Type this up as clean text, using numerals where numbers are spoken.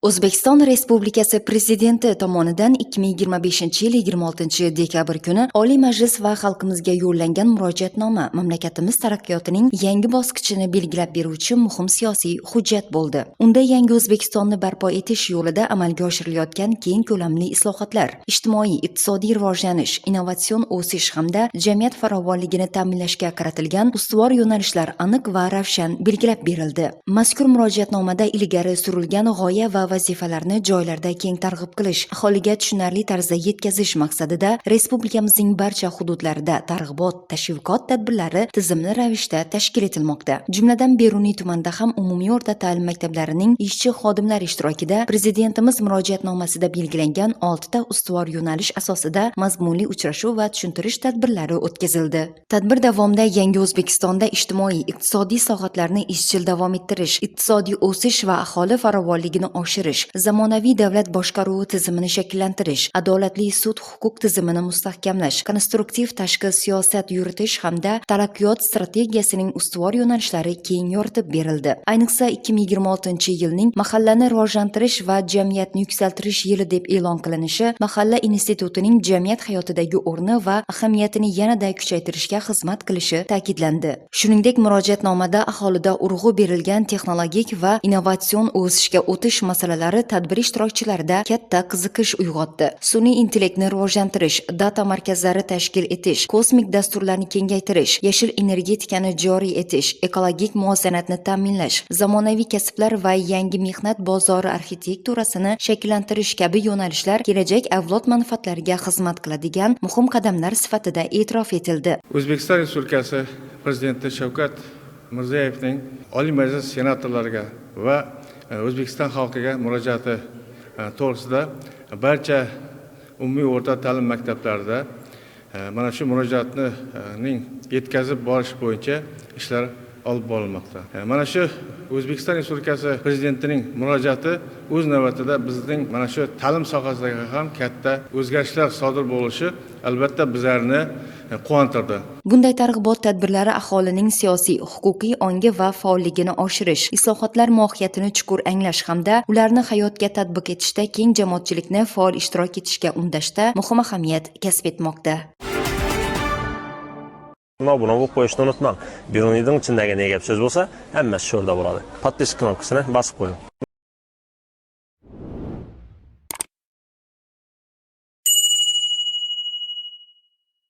O'zbekiston Respublikasi Prezidenti tomonidan 2025-yil 26-dekabr kuni Oliy Majlis va xalqimizga yo'llangan Murojaatnoma mamlakatimiz taraqqiyotining yangi bosqichini belgilab beruvchi muhim siyosiy hujjat bo'ldi. Unda yangi O'zbekistonni barpo etish yo'lida amalga oshirilayotgan keng ko'lamli islohotlar, ijtimoiy, iqtisodiy rivojlanish, innovatsion o'sish hamda jamiyat farovonligini ta'minlashga qaratilgan ustuvor yo'nalishlar aniq va ravshan belgilab berildi. Mazkur murojaatnomada ilgari surilgan g'oya va vazifalarni joylarda keng targ'ib qilish, aholiga tushunarli tarzda yetkazish maqsadida respublikamizning barcha hududlarida targ'ibot, tashviqot tadbirlari tizimli ravishda tashkil etilmoqda. Jumladan, Beruniy tumanida ham umumiy o'rta ta'lim maktablarining ishchi xodimlari ishtirokida Prezidentimiz murojaatnomasida belgilangan oltita ustuvor yo'nalish asosida mazmunli uchrashuv va tushuntirish tadbirlari o'tkazildi. Tadbir davomida yangi O'zbekistonda ijtimoiy, iqtisodiy islohotlarni izchil davom ettirish, iqtisodiy o'sish va aholi farovonligini oshirish, zamonaviy davlat boshqaruvi tizimini shakllantirish, adolatli sud-huquq tizimini mustahkamlash, konstruktiv tashqi siyosat yuritish hamda taraqqiyot strategiyasining ustuvor yo'nalishlari keng yoritib berildi. Ayniqsa, 2026-yilning mahallani rivojlantirish va jamiyatni yuksaltirish yili deb e'lon qilinishi mahalla institutining jamiyat hayotidagi o'rni va ahamiyatini yanada kuchaytirishga xizmat qilishi ta'kidlandi. Shuningdek, murojaatnomada aholida urg'u berilgan texnologik va innovatsion o'sishga o'tish masalalari tadbir ishtirokchilarida katta qiziqish uyg'otdi. Sun'iy intellektni rivojlantirish, data markazlari tashkil etish, kosmik dasturlarni kengaytirish, yashil energetikani joriy etish, ekologik muvozanatni ta'minlash, zamonaviy kasblar va yangi mehnat bozori arxitekturasini shakllantirish kabi yo'nalishlar kelajak avlod manfaatlariga xizmat qiladigan muhim qadamlar sifatida e'tirof etildi. O'zbekiston Respublikasi Prezidenti Shavkat Mirziyoyevning Oliy Majlis senatorlariga va O'zbekiston xalqiga murojaati to'g'risida barcha umumiy o'rta ta'lim maktablarida mana shu murojaatning yetkazib borish bo'yicha ishlar olib borilmoqda. Mana shu O'zbekiston Respublikasi Prezidentining murojaati o'z navbatida bizning mana shu ta'lim sohasidagi ham katta o'zgarishlar sodir bo'lishi, albatta, bizlarni quvontirdi. Bunday targ'ibot tadbirlari aholining siyosiy, huquqiy ongi va faolligini oshirish, islohotlar mohiyatini chuqur anglash hamda ularni hayotga tatbiq etishda keng jamoatchilikni faol ishtirok etishga undashda muhim ahamiyat kasb etmoqda. Obuna bolup goýuşny unutmaň. Beruniydiň içindäki ne gep söz bolsa, hemmesi şurada bolady. Подписка knopkasyny basyp goýuň.